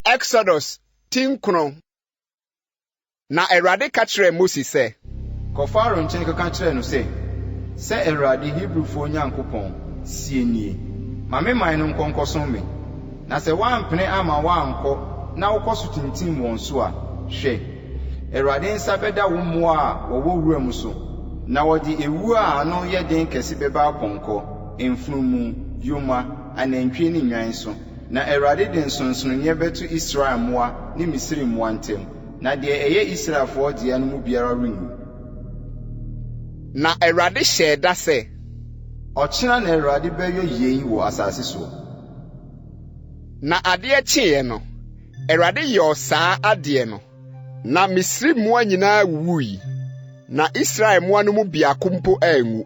Exodus ti nkron. Na Awurade ka kyerɛɛ Mose sɛ. Kɔ Farao nkyɛn kɔka kyerɛ no sɛ, 'Sɛ Awurade, Hebrifoɔ Nyankopɔn, seɛ nie, Ma me man no nkɔ nkɔsom me. Na sɛ woampene amma wɔankɔ na wokɔ so tintim wɔn so a, hwɛ, Awurade nsa bɛda wo mmoa a wɔwɔ wuram so, na wɔde ewuo a ano yɛ den kɛse bɛba apɔnkɔ, mfunumu, yoma, anantwie ne nnwan so. Na Awurade de nsonsonoeɛ bɛto Israel mmoa ne Misraim mmoa ntam, na deɛ ɛyɛ Israelfoɔ dea no mu biara renwu. Na Awurade hyɛɛ da sɛ. Ɔkyena na Awurade bɛyɔ yei wɔ asase soɔ. Na adeɛ kyeeɛ no, Awurade yɔɔ saa adeɛ no. Na Misraim mmoa nyinaa wuwui, na Israel mmoa no mu biako mpo anwu.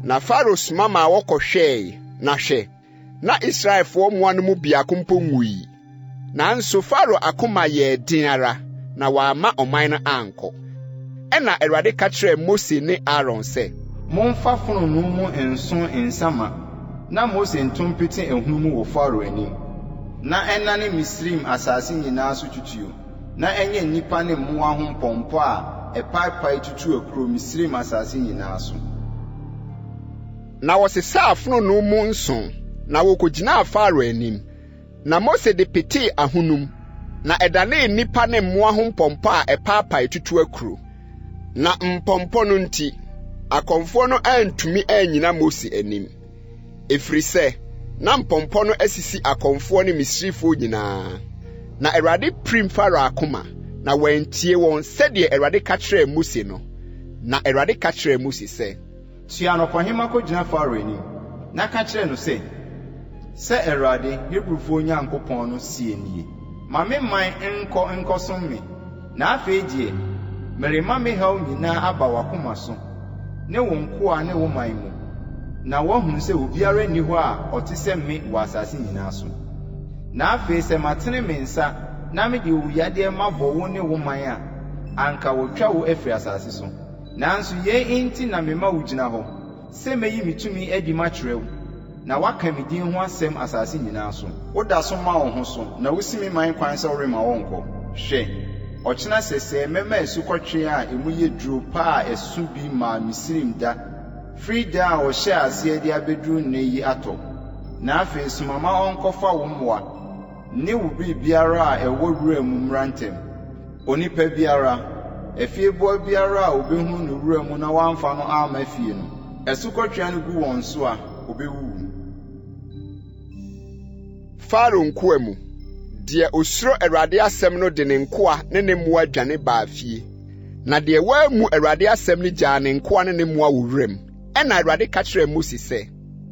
Na Farao soma maa wɔkɔhwɛe, na hwɛ, na Israelfoɔ mmoa no mu biako mpo nwui. Nanso Farao akoma yɛɛ den ara, na wamma ɔman no ankɔ. Ɛnna Awurade ka kyerɛɛ Mose ne Aaron sɛ. Momfa fononoo mu nsõ nsa ma, na Mose nto mpete ahunum mu wɔ Farao anim, na ɛnnane Misraim asase nyinaa so tutuo, na ɛnyɛ nnipa ne mmoa ho mpɔmpɔ a ɛpaepae tutu akuro Misraim asase nyinaa so. Na wɔsesaa fononoo mu nsõ, na wokogyinaa Farao anim. Na Mose de petee ahonum, na ɛdanee nnipa ne mmoa ho mpɔmpɔ a ɛpaapae tutu akuro. Na mpɔmpɔ no nti, akɔmfoɔ no antumi annyina Mose anim, ɛfiri sɛ na mpɔmpɔ no asisi akɔmfoɔ ne Misrifoɔ nyinaa. Na Awurade pirim Farao akoma, na wantie wɔn sɛdeɛ Awurade ka kyerɛɛ Mose no. Na Awurade ka kyerɛɛ Mose sɛ. Soɛ anɔpahema kɔgyina Farao anim, na ka kyerɛ no sɛ, 'Sɛ Awurade, Hebrifoɔ Nyankopɔn no seɛ nie, Ma me man nkɔ nkɔsom me. Na afei deɛ, merema me haw nyinaa aba w'akoma so, ne wo nkoa ne wo man mu, na woahunu sɛ obiara nni hɔ a ɔte sɛ me wɔ asase nyinaa so. Na afei sɛ matene me nsa na mede owuyadeɛ mabɔ wo ne wo man a, anka wɔatwa wo afiri asase so. Nanso yei nti na mema wugyina hɔ, sɛ meyi me tumi adi makyerɛ wo, na woaka me din ho asɛm asase nyinaa so. Woda so ma wo ho so, na wusi me man kwan sɛ woremma wɔnkɔ. Hwɛ, ɔkyena sɛsɛɛ mɛma asukɔtweaa a emu yɛ duru pa a ɛso bi mmaa Misraim da, firi da a wɔhyɛɛ aseɛ de abɛduru nnɛ yi atɔ. Na afei soma ma wɔnkɔfa wo mmoa ne wo biribiara a ɛwɔ wuram mmra ntɛm. Onipa biara, afieboa biara a obehunu no wura mu na wamfa no amma fie no, asukɔtweaa no gu wɔn so a, obewuwu. Farao nkoa mu, deɛ osuro Awurade asɛm no de ne nkoa ne ne mmoa dwane baa fie, na deɛ wammu Awurade asɛm no gyaa ne nkoa ne ne mmoa wɔ wuram. Ɛnna Awurade ka kyerɛɛ Mose sɛ.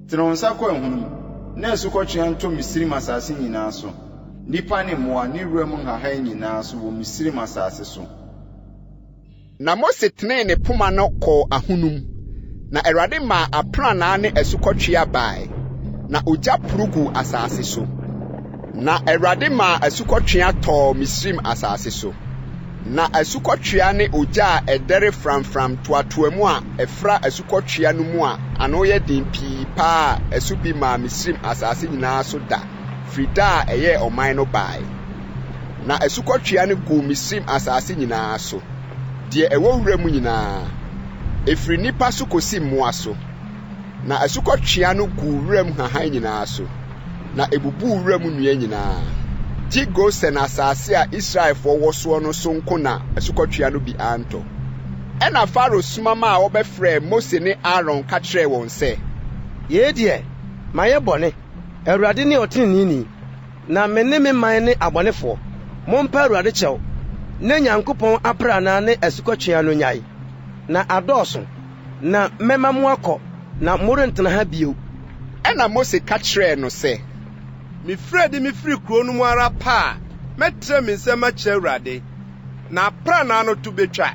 Tene wo nsa kɔ ahunum, na asukɔtweaa ntɔ Misraim asase nyinaa so. Nnipa ne mmoa ne wuram nhahan nyinaa so wɔ Misraim asase so. Na Mose tenee ne poma no kɔɔ ahunum, na Awurade maa aprannaa ne asukɔtweaa bae, na ogya poro guu asase so. Na Awurade maa asukɔtweaa tɔɔ Misraim asase so. Na asukɔtweaa ne ogya a ɛdɛre framfram toatoa mu a ɛfra asukɔtweaa no mu a ano yɛ den pii paa a ɛso bi maa Misraim asase nyinaa so da. firi da a ɛyɛɛ ɔman no bae. Na asukɔtweaa no guu Misraim asase nyinaa so, deɛ ɛwɔ wuram nyinaa, ɛfiri nnipa so kɔsi mmoa so. Na asukɔtweaa no guu wuram nhahan nyinaa so, na ɛbubuu wuram nnua nyinaa. Gye Gosen asase a Israelfoɔ wɔ soɔ no so nko na asukɔtweaa no bi antɔ. Ɛnna Farao soma maa wɔbɛfrɛɛ Mose ne Aaron ka kyerɛɛ wɔn sɛ, Yei deɛ, mayɛ bɔne. Awurade ne ɔteneneeni, na me ne me man ne abɔnefoɔ. Mompa Awurade kyɛw, na Nyankopɔn aprannaa ne asukɔtweaa no nnyae, na adɔɔso, na mɛma moakɔ, na morentena ha bio. Ɛnna Mose ka kyerɛɛ no sɛ. Mefiri adi mefiri kurow no mu ara pɛ a, mɛtrɛ me nsam makyerɛ Awurade, na aprannaa no to betwa.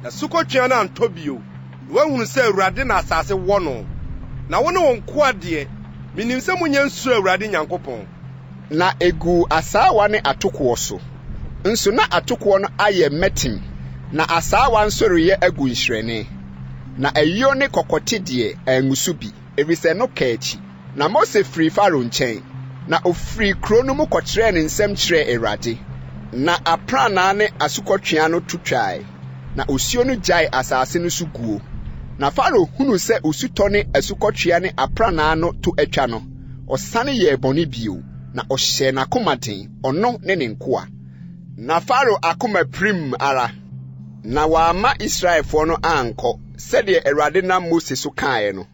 Na asukɔtweaa no antɔ bio, na woahunu sɛ Awurade na asase wɔ no. Na wo ne wo nkoa deɛ, menim sɛ monnya nsuro Awurade Nyankopɔn. Na eguu asaawa ne atokoɔ so. Nso na atokoɔ no ayɛ mmɛtem, na asaawa nso reyɛ agu nhyerɛne. Na ayuo ne kɔkɔte deɛ, angu so bi, efisɛ ɛno kaa akyi. Na Mose firii Farao nkyɛn, Na ɔfirii kuro no mu kɔtrɛɛ ne nsam kyerɛɛ Awurade, na aprannaa ne asukɔtweaa no to twae, na osuo no gyaee asase no so guo. Na Farao hunuu sɛ osutɔ ne asukɔtweaa ne aprannaa no to atwa no, ɔsane yɛɛ bɔne bio, na ɔhyɛɛ n'akoma den, ɔno ne ne nkoa. Na Farao akoma pirim ara, na wamma Israelfoɔ no ankɔ, sɛdeɛ Awurade nam Mose so kaeɛ no.